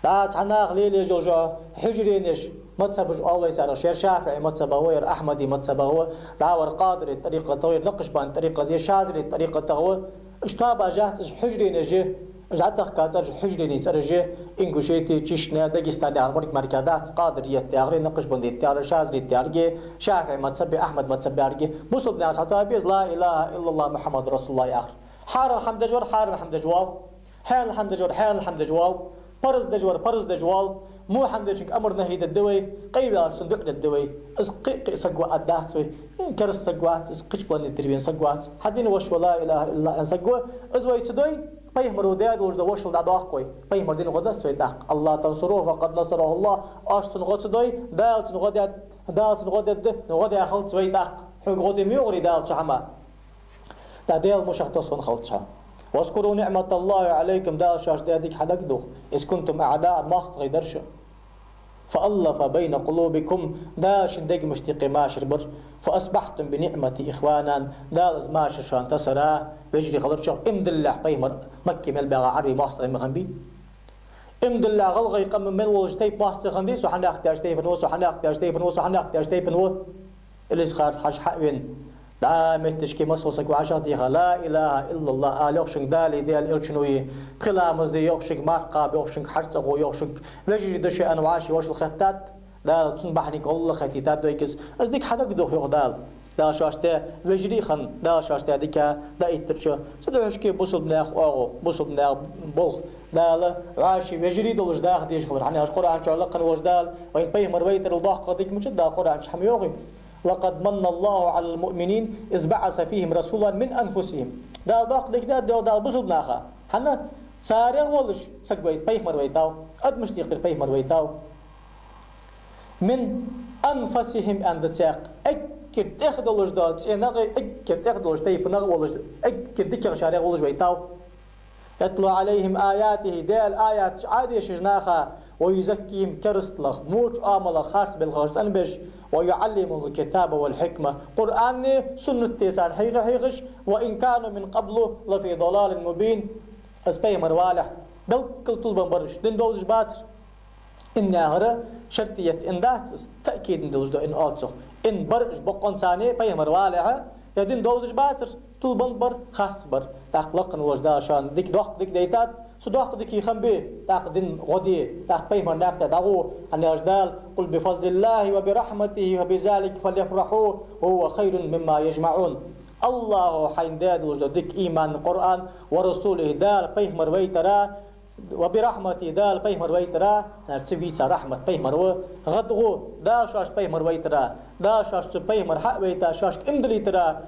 ДӀа цхьа наха лелаеш йола хьужаренеш, мазхӀабаш оал вай царех, ер ШафиӀий мазхӀабагӀа ва, ер Ахьмадий мазхӀабагӀа ва, дӀа вар Къадирий тӀарикъатагӀа ва, ер Накъшбандий тӀарикъатагӀа, ер Шазалий тӀарикъатагӀа ва. Уж тоабаш яц, уж хьужаренеш я, уж дӀатахка цӀераш хьужаренийн цӀераш я, ингушети, Чечня, Дагестан яхар мара-мара дац, Къадирият яхар, Накъшбандият яхар, Шазалият яхар, ШафиӀий мазхӀаб, Ахьмад мазхӀаб яхар. Бусалба наьха цхьа тоаба я из «لا إله إلا الله محمد رسول الله» яхар. Хьарам хӀама деш вар хьарам хӀама деш воал, хьанал хӀама деш вар хьанал хӀама деш воал, парз деш вар парз деш воал, во хӀама дечунга амар-нахьи дергда вай, къайлаваьлча цунна дуӀа дергда вай. Из кхы-, кхы саг ва а дац вай, кераста саг вац, из кхыча планете тӀара вена саг вац. Хьа дин воша ва, ла илахӀа иллаллахӀ аьнна саг ва, из вай ца дой, пайхамаро даь долаш дола вошал дӀадоаккх вай. Пайхамара дин гӀо дац вай тӀаккха. «ألا تنصروه فقد نصره الله». Оаш цунна гӀо ца дой, Дала цунна гӀо даьд, Дала цунна гӀо дергда, гӀо даь хилац вай тӀаккха. Хьога гӀо де ма йоагӀарий Дала цу хӀаман. ТӀаккха Даьла мушах тоссон хилац хьо. «واذكروا نعمة الله عليكم», Дала шоашта даь дика хьадагадоха. «إذ كنتم أعداء», моастагӀий дар шо. «فألف بين قلوبكم», Дала шун дегамашта юкъе машар бир. «فأصبحتم بنعمته إخوانا», Дала из машар шоана тасар, вежарий хилар шо. Иман диллалехь пайхамар Макка мел багӀа Ӏарбий моастагӀий ма хиннабий. Иман диллалехь гӀалгӀай къам мел волча тайпан моастагӀий хиннадий, цу хьанах даьча тайпан ва, цу хьанах даьча тайпан ва, цу хьанах даьча тайпан ва. Илисха-Юртара хьажа хьавена, дӀа метташка массе саг вӀашагӀтеха, ла илахӀа иллаллахӀ ала йоах шуга, Дала, Даьла Элчано, пхи ламаз де йоах шуга, марха кхаба йоах шуга, хьажцӀа гӀо йоах шуга, вежарий да шо аьнна вӀаши-вошал хеттад, Дала цун бахьанега гӀолла хетийтад вайга из. Из дика хьадагадоха йоах Дала. Дала шоашта вежарий хинна, Дала шоашта дика дӀаэттар шо. Цудухьа шоашка бусалба наьха оагӀув, бусалба наьха болх. Дала вӀаши вежарий долаш даха дезаш хилар. ХӀана аьлча Къуръан чу лакха волча Дала вайна пайхамар вайтарал доккха дика ма дац, Дала Къуръан чу хӀама йоахий. «لقد من الله على المؤمنين إذ بعث فيهم رسولا من أنفسهم». Дала доккха дика даьд йоах Дала бусалба наха. ХӀана? Царех волаш саг вайта, пайхамар вайтав, адамашта юкъера пайхамар вайтав. «من أنفسهم» аьнна да цхьаькха, эггара тӀех долаш дола цӀенагӀа, эггара тӀех долаш тайпанагӀа волаш, эггара дикагӀа шарех волаш вайтав. «يتلو عليهم آياته», Даьла аяташ Ӏодешаш наха, «ويزكيهم», керасталах, воча оамалах харц белхаш цӀенбеш, «ويعلمهم الكتاب والحكمة», Къуръани суннати царна хьийха-хьийхаш, «وإن كانوا من قبل لفي ضلال مبين». Из пайхамар валехь, белггала тилбенна бар уж, дин довзаш бацар. Ин яхар шартият ин дац из, таъкид долаш да ин оцох. Ин бар уж бокъонцани пайхамар валехьа, е дин довзаш бацар, тилбенна бар, харц бар. ТӀаккха лакха волча Дала шоана дика, доккха дика дайтад, цу доккха диках хам бе, тӀаккха дин гӀо де, тӀаккха пайхамар наькъа тӀа дӀагӀо, хӀана аьлча Дала: «قل بفضل الله وبرحمته فبذلك فليفرحوا هو خير مما يجمعون». АллахӀа хьайна даь долаш да дика, иман, Къуръан, «ورسوله», Дала пайхамар вайтара, «وبرحمته», Дала пайхамар вайтара, хӀана аьлча цу вийца рахьмат пайхамар ва, гӀадгӀо, Дала шоашта пайхамар вайтара, Дала шоашта цу пайхамар хьа а вайта, шоашка иман дилийтара,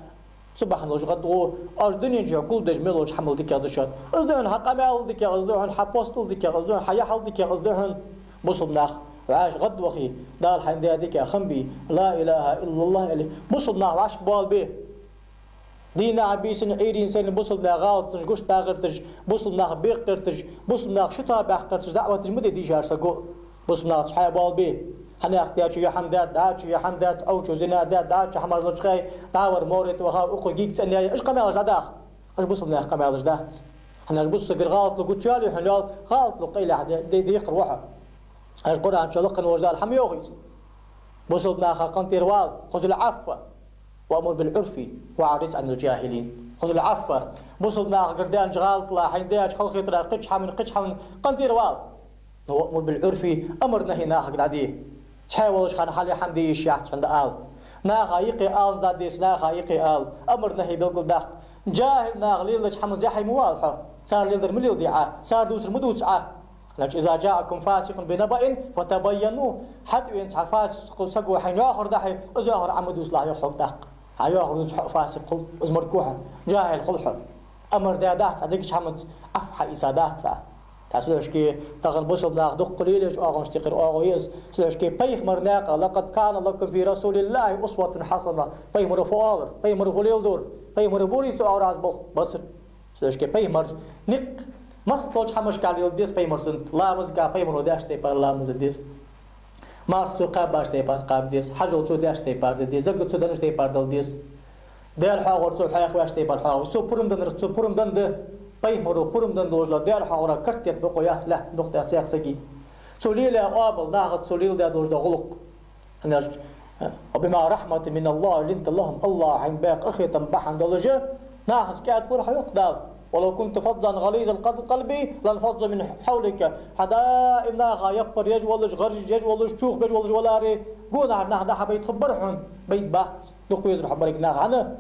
цу бахьан долаш гӀадгӀо, оаш дунен чу гулдеш мел волча хӀамал дикагӀа да шоана. Из да хьона хьа къамаьл дикагӀа, из да хьона хьа постал дикагӀа, из да хьона хьа яхьал дикагӀа, из да хьона. Бусалба нах, вӀаши гӀадвахе, Дала хьайна даь дика хам бе, ла илахӀа иллаллахӀ аьле, бусалба нах вӀашка боалабе. Дийнахьа, бийсанна, Ӏуйрийна, сайранна бусалба наьха гӀалаташ гучадаккха гӀерташ, бусалба нах бекха гӀерташ, бусалба нах шуьтабаьккха гӀерташ даӀваташ ма де дийшача саго. Бусалба нах цу хьа боалабе. Хьанах даьчо яхьан даьд, дӀачо яхьан даьд, Ӏовчо зина даьд, дӀачо хӀамаш лочкъай, дӀавар морет ваха, укхо гиг цӀенъяй, уж къамаьлаш дӀадахьа. Уж бусалба наьха къамаьлаш дац. ХӀана аьлча бусалба сагара гӀалат лу гучаяьле хьона йоал, гӀалат лу къайлаьхьа де, де, декхар ва хьо. Уж Къуръан чу лакха волча Дала хӀама йоах из. Бусалба наха къинтӀера вала, «خذ العفو وأمر بالعرف وأعرض عن الجاهلين». «خذ العفو». Бусалба нахагара даьннача гӀалатал, хьайна даьча халахетарал, кхыча хӀаман, кхыча хӀаман къинтӀера вала. «وأمر بالعرف», амар-нахьи нахага дӀаде. Цхьа волча хана хьале хӀама де йиш яц хьона ала. Наха юкъе алаз дӀадеса, наха юкъе ала. Амар-нахьи белгалдаккха. ЖахӀил наха леладеча хӀаман зехьа ма вала хьо. Цар леладер ма леладе Ӏа, цар дувцар ма дувца Ӏа. Значит, «إذا جاءكم فاسق بنبإ فتبينوا». ХьатӀавена цхьа фасикъ саго хьайна йоахар дахье, из йоахар Ӏа ма дувцалахь, йоах хьога тӀаккха. Хьа йоахар дувца хьо фасикъ хул, из морг ва хьо, жахӀил хул хьо. Амар даь дац Ӏа дикача хӀаманца, Ӏафу хьаийца дац Ӏа. ТӀаккха цудухьа тахан бусалба нах дукха лелаеш оагӀонаш тӀехьара оагӀув я из. Цудухьа пайхамара наькъа: «لقد كان لكم في رسول الله أسوة حسنة». Пайхамара фу оалар, пайхамара фу леладора, пайхамара бурий цу оагӀорахьа болх бацар. Цудухьа пайхамар никъ массадолча хӀамашка леладе деза пайхамар суннат. Ламазга пайхамара даьча тайпара ламаз де деза. Марха цо кхаьбача тайпара кхаба деза. Хьажол цо даьча тайпара де деза. Закат цо деннача тайпара дала деза. Даьла хьоахавар цо хьоахаваьча тайпара хьоахаве. Цо пурам деннар цо пурам денна да. Пайхамара пурам денна долаш дола Даьла хьоахавар карт етта бокъо яц, лаьтта бокъо яц цхьаккха сага. Цо лелаяь оамал, нахаца цо леладаь долаш дола гӀулакх. ХӀана аьлча, «وبما رحمة من الله لنت لهم», АллахӀа хьайна баь къахетам бахьан долаш, нахаца кӀаьда хилар хьо, йоах Дала. «ولو كنت فظا غليظ القلب لانفضوا من حولك». Хьо даим наха яппар еш волаш, гӀаржаш еш волаш, чухбеш волаш валаре, гонахьара нах дӀа-хьа байта хургбар хьона, байта бац, дукха везар хьо берригаш наха. ХӀана?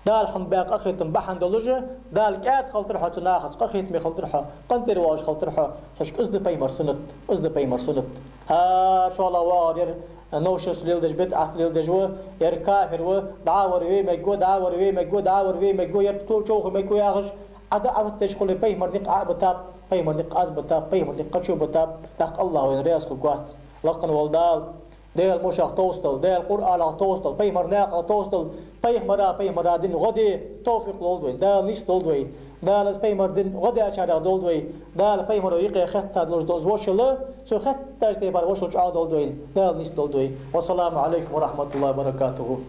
Дала хьа баь къахетам бахьан долаш, Дала кӀаьда хилийтар хьо цу нахаца, къахетаме хилийтар хьо, къинтӀера волаш хилийтар хьо. Цу чу из да пайхамара суннат, из да пайхамара суннат. ХӀара шоллагӀа воагӀар ер новшество леладеш, бидӀат леладеш ва, ер кафир ва, дӀа а вар ве мегаргва, дӀа а вар ве мегаргва, дӀа а вар ве мегаргва, ер ту човха мегаргва яхаш, Ӏа дӀа а виташ хуле, пайхамара никъ Ӏа а битаб, пайхамара никъ аз а битаб, пайхамара никъ кхычо а битаб, тӀаккха АллахӀ вайна раьза хургвац. Лакха вола Дала, Даьла мушах товсадолда, Даьла Къуръанах товсадолда, пайхамара наькъах товсадолда, пайхамара, пайхамара дина гӀо де товфикъ лолда вайна, Дала нийсдолда вай. Дала из пайхамара дина гӀо даьчарех долда вай. Дала пайхамара юкъе хетта долаш дола из вошал, цу хеттача тайпара вошал чӀоагӀа долда вайна. Дала нийсдолда вай. والسلام عليكم ورحمة الله وبركاته.